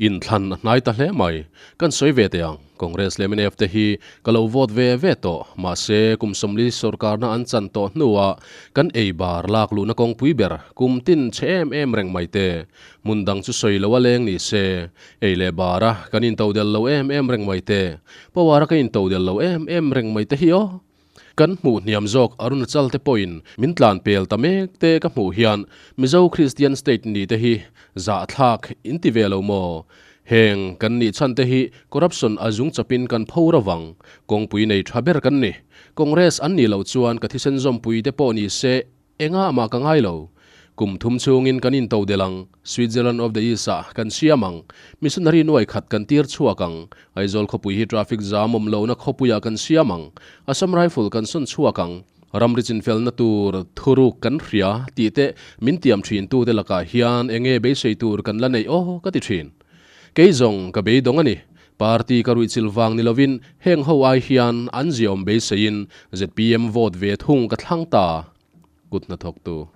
Inthlan a hnai ta hle mai. Kan sawi ve teh ang. Congress leh mnf te hi ka lo vote ve ve tawh. Mahse, kum 40 sorkarna an chan tawh hnuah kan ei bar lak luhna kawngpui ber kum tin chhe em em reng mai te. Hmun dang chu sawi lo a leng ni se. Ei leh bara kan intodel lo em em reng mai te. Power a ka intodel lo em em reng mai te hi aw. Kan hmuh hniam zawk Arunachal te pawhin min tlan pel ta mek te ka hmuh hian Mizo Christian state ni te hi zahthlak in ti ve lo maw? Heng kan nih chhan te hi corruption a zung chawpin kan pho ro vang. Kawngpui nei tha ber kan ni. Congress an nih loh chuan ka thisen zawmpui te pawh ni se Enga mah ka ngai lo. Kum thum chhungin kan intodelh ang, Switzerland of the East ah kan siam ang, missionary nuai khat kan tir chhuak ang, Aizawl khawpui hi traffic jam awm lohna khawpuiah kan siam ang, Assam Rifle kan sawn chhuak ang, ramri chinfelna tur thuruk kan hria tih te min tiam thin tute lakah hian enge beisei tur kan la neih aw ka ti thin. Kei zawng ka beidawng a ni. Party ka ruihchilh vang ni lovin heng ho ai hian an ziaawm beiseiin zpm vote ve thung ka thlang ta. Kut hnathawktu.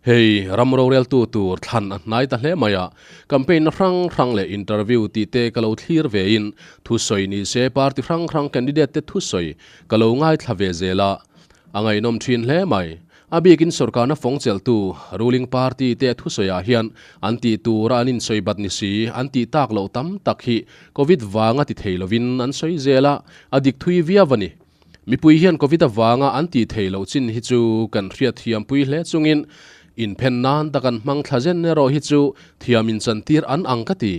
Hei ram roreltu tur thlan a hnai ta hle mai a, campaign na hrang hrang leh interview tih te ka lo thlir vein thusawi ni se party hrang hrang candidate te thusawi ka lo ngaithla ve zel a, a ngaihnawm thin hle mai. A bikin sorkarna fawng chelhtu ruling party te thusawiah hian an tih tura an insawi bat ni si, an tih tak loh tam tak hi Covid vanga ti thei lovin an sawi zel a, a dik thui viau a ni. Mipui hian Covid avanga an tih theih loh chin hi chu kan hriatthiampui hle chungin inphen nan tak an hmang thla zen erawh hi chu thiam inchantir an ang ka ti.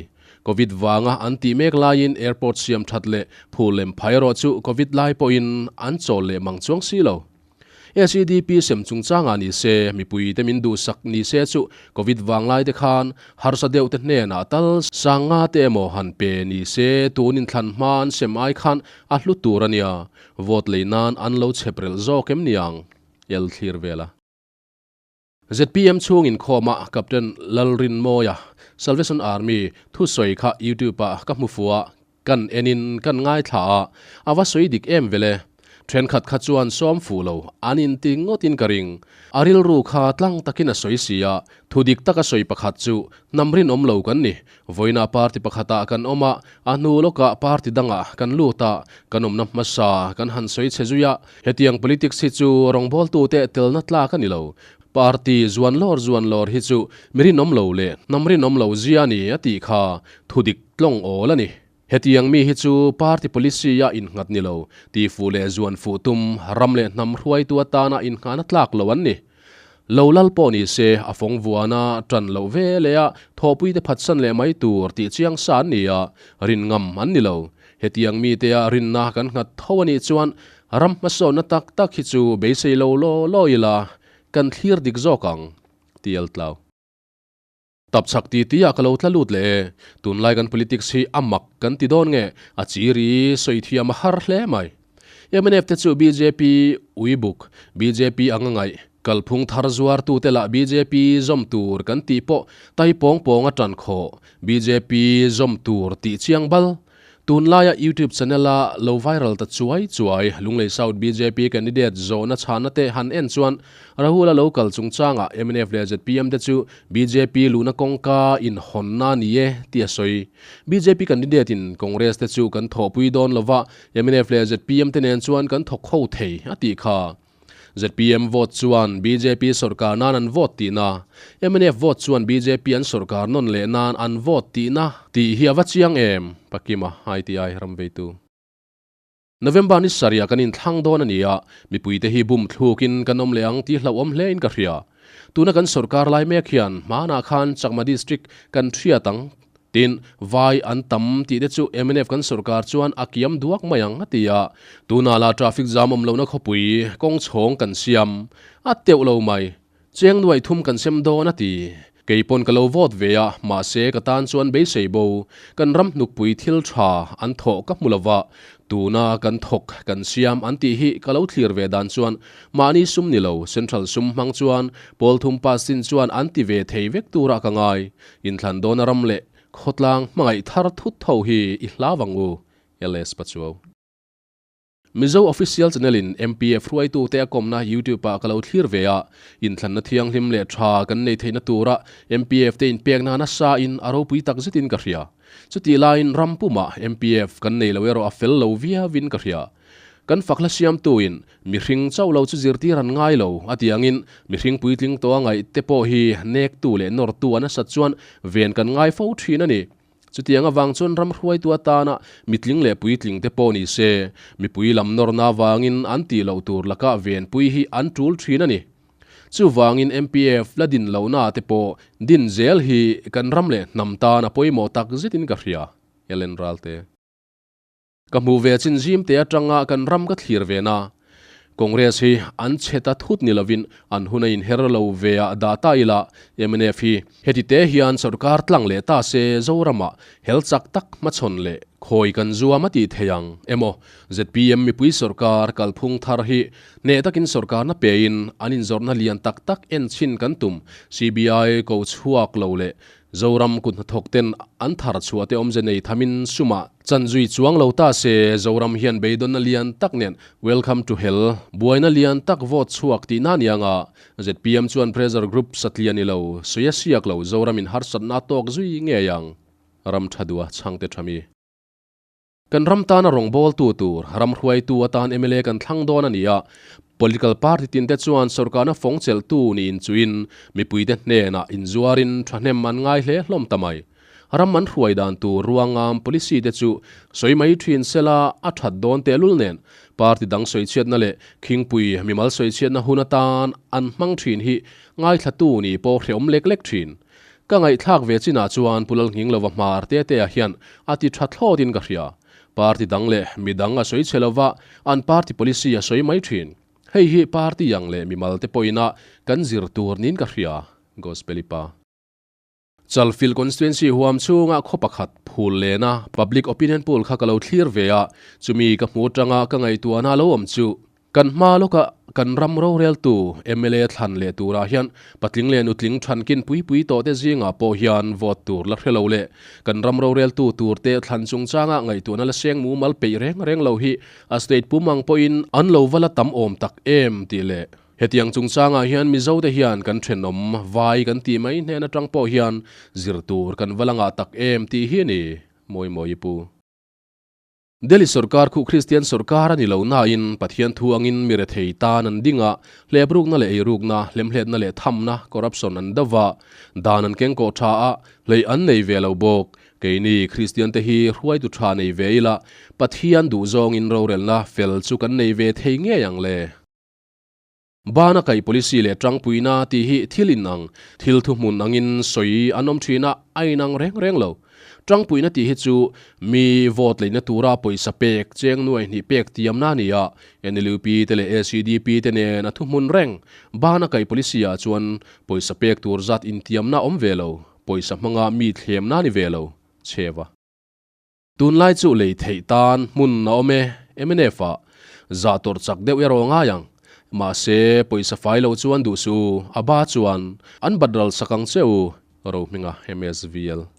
Covid vanga an tih mek laiin airport siam that leh phul lem phai erawh chu Covid lai pawhin an chawl leh mang chuang si lo. SEDP sem chungchangah ni se, mipuite min duhsak ni se chu Covid vanglai te khan harsa deuh te hnenah tal sanga te emaw han pe ni se tun inthlan hma an sem ai khan a hlu tur a nia, vote lei nan an lo chhep relh zawk em niang? El thlir vel a. Zpm chhung inkhawma Captain Lalrinmawia, Salvation Army, thusawi kha YouTube ah ka hmu fuh a, Kan enin kan ngaithla a, a va sawi dik em vele. Thenkhat kha chuan sawm fuh lo, an inti ngawtin ka ring. A rilru kha tlang takin a sawi si a, thu dik taka sawi pakhat chu hnam rinawm lo kan ni. Vawiinah party pakhatah kan awm a, a hnu lawkah party dangah kan lut a, kan awmna hmasa kan han sawi chhe zui a. Hetiang politics hi chu rawngbawltute telna tlak a ni lo. Party zuan lawr zuan lawr hi chu mi rinawm lo leh hnam rinawm lo zia a ni a tih kha thu dik Tlawng awl a ni. Hetiang mi hi chu party policy a innghat ni lo, ti fuh leh zuan fuh tum, ram leh hnam hruaitu atana innghahna tlak lo an ni. Lo lal pawh ni se, a fawng vuana tan loh ve leh a thawhpuite phatsan leh mai tur tih chiang sa an ni a, rin ngam an ni lo. Hetiang mite a rinna kan nghat tho a nih chuan ram hmasawnna tak tak hi chu beisei lo law law ila kan thlir dik zawk ang, ti Altlau. Tapchhak ti ti ah ka lo tla lut leh e. Tunlai kan politics hi a mak kan ti dawn nge, a chiri sawi thiam a har hle mai. Mnf te chu bjp ui buk, bjp ang a ngaih, kalphung thar zuar tu te lah bjp zawm tur kan tih pawh tai pawng pawng a tan khawh, bjp zawm tur tih chiang bal. Tunlaia YouTube channel-a lo viral ta chuai chuai Lunglei South bjp candidate zawhna chhana te han en chuan Rahul-a lo kal chungchangah mnf leh zpm te chu bjp luhna kawngka inhawnna a ni e tih a sawi. Bjp candidate-in Congress te chu kan thawhpui dawn lova, mnf leh zpm te nen chuan kan thawk ho thei a tih kha. Zpm vote chuan bjp sorkar nan an vote tihna, mnf vote chuan bjp an sorkar nawn leh nan an vote tihna tih hi a va chiang em? Pakima, ITI ramveitu. November ni sarih kan inthlang dawn a ni a, mipuite hi bum thlukin kan awm leh ang tih hlauhawm hlein ka hria. Tuna kan sorkar lai mek hian hmanah khan Chakma District kan hriat ang Tin, vai an tam tih te chu mnf kan sorkar chuan a kiam duak mai ang a ti a, tunah lah traffic jam awm lohna khawpui kawng chhawng kan siam a teuh lo mai. Cheng nuaih thum kan sem dawn a ti. Kei pawn ka lo vote ve a, mahse ka tan chuan beisei bo, kan ram hnukpui thil tha an thawh ka hmu lova, tuna kan thawk kan siam an tih hi ka lo thlir ve dan chuan mahni sum ni lo, central sum hmang chuan pawl thum pass chin chuan an ti ve thei vek turah ka ngai. Inthlan dawna ram leh khawtlang hmangaih thar thut tho hi i hlau ang u, LS Pachuau. Mizo Official Channel in MPF hruaitute a kawmna YouTube ah ka lo thlir ve a, inthlanna thianghlim leh tha kan nei theihna tura MPF te inpekna nasa in a ropui tak zetin ka hria. Chutih laiin ram pumah MPF kan nei lo erawh a fel lo viauin ka hria. Kan fakhla siamtuin mihring chauh lo chu zirtir an ngai lo a tih angin mihring puitling tawh a ngaih te pawh hi nektu leh nawrtu a nasat chuan ven kan ngai fo thin a ni. Chutiang avang chuan ram hruaitu atana mitling leh puitling te pawh ni se, mipui lam nawrna avangin an tih loh tur lakah venpui hi an tul thin a ni. Chuvangin MPF la din lohna te pawh din zel hi kan ram leh hnam tan a pawimawh tak zetin ka hria, Ellen Ralte. Ka hmuh ve chin zim te atanga kan ram ka thlir ve na. Congress hi an chhe ta thut ni lovin an hun a inher lo ve ah dah ta ila mnf hi heti te hian sorkar tlang leh ta se Zoramah hel chak tak hmachhawn leh khawi kan zuam a tih thei ang emaw zpm mipui sorkar kalphung thar hi hneh takin sorkarna pein an inzawrhna lian tak tak en chhin kan tum CBI ko chhuak lo leh Zoram kut hnathawk ten an thar chhuah te awmze nei thamin sumah chan zui chuang lo ta se Zoram hian beidawnna lian tak nen Welcome to Hell buaina lian tak vote chhuak tihna a ni ang a, zpm chuan pressure group satliah ni lo, sawi a siak lo Zoramin harsatna a tawk zui ngei ang. Ram tha duh a chhangte tha mi. Kan ram tana rawngbawltu tur, ram hruaitu atan mla kan thlang dawn a ni a, political party tinte chuan sorkarna fawng chelhtu niin chuin mipuite hnenah inzuarin thahnem an ngai hle hlawm ta mai. Ram an hruai dan tur ruangam policy te chu sawi mai thin sela a that dawn tehlul nen party dang sawichhiatna leh khingpui mimal sawichhiatna hun atan an hmang thin hi ngaithlatu ni pawh hreawm lek lek thin. Ka ngaihthlak ve chinah chuan Pu Lalnghinglova hmar te te-ah hian a ti tha thlawtin ka hria. Party dang leh mi dang a sawi chhe lova, an party policy a sawi mai thin. Hei hi party ang leh mimal te pawhin-a kan zir tur niin ka hria, Gospel-i pa. Chalfilh constituency huam chhunga khaw pakhat phul lena public opinion poll kha ka lo thlir ve a, chumi ka hmu atanga ka ngaihtuahna lo awm chu. Kan hma lawkah kan ram roreltu mla thlan leh turah hian patling leh nutling thankin pui pui tawh te zingah pawh hian vote tur la hre lo leh kan ram roreltu tur te thlan chungchanga ngaihtuahna la seng mumal peih reng reng lo hi a state pum ang pawhin an lo va la tam awm tak em tih leh hetiang chungchangah hian Mizo te hian kan thenawm vai kan tih mai hnen atang pawh hian zir tur kan va la ngah tak em tih hi a ni mawi mawi pu. Delhi sorkar khuh Kristian sorkar a ni lo nain Pathian thu angin mi rethei tan an ding a, hleprukna leh eirukna, hlemhletna leh thamna, corruption, an do va, dan an keng kawh tha a, hleih an nei ve lo bawk. Keini Kristian te hi hruaitu tha nei ve ila, Pathian duhzawngin rorelna fel chu kan nei ve thei ngei ang le. Bana kaih policy leh tangpuina tih hi thil inang, thil thuhmun angin sawi an awm thin a, a inang reng reng lo. Tangpuina tih hi chu mi vote leina tura pawisa pek, cheng nuai hnih pek tiamna a ni a, NLUP te leh ACDP te nen a thuhmun reng. Bana kaih policy ah chuan pawisa pek tur zat intiamna awm ve lo, pawisa hmanga mi thlemna a ni ve lo, chheva. Tunlai chu lei theih tan hmun a awm e, mnf ah zah tawrh chak deuh erawh ngai ang. Mahse, pawisa fai lo chuan duh suh u, a ba chuan an bat ral sak ang che u, Rohminga MSVL.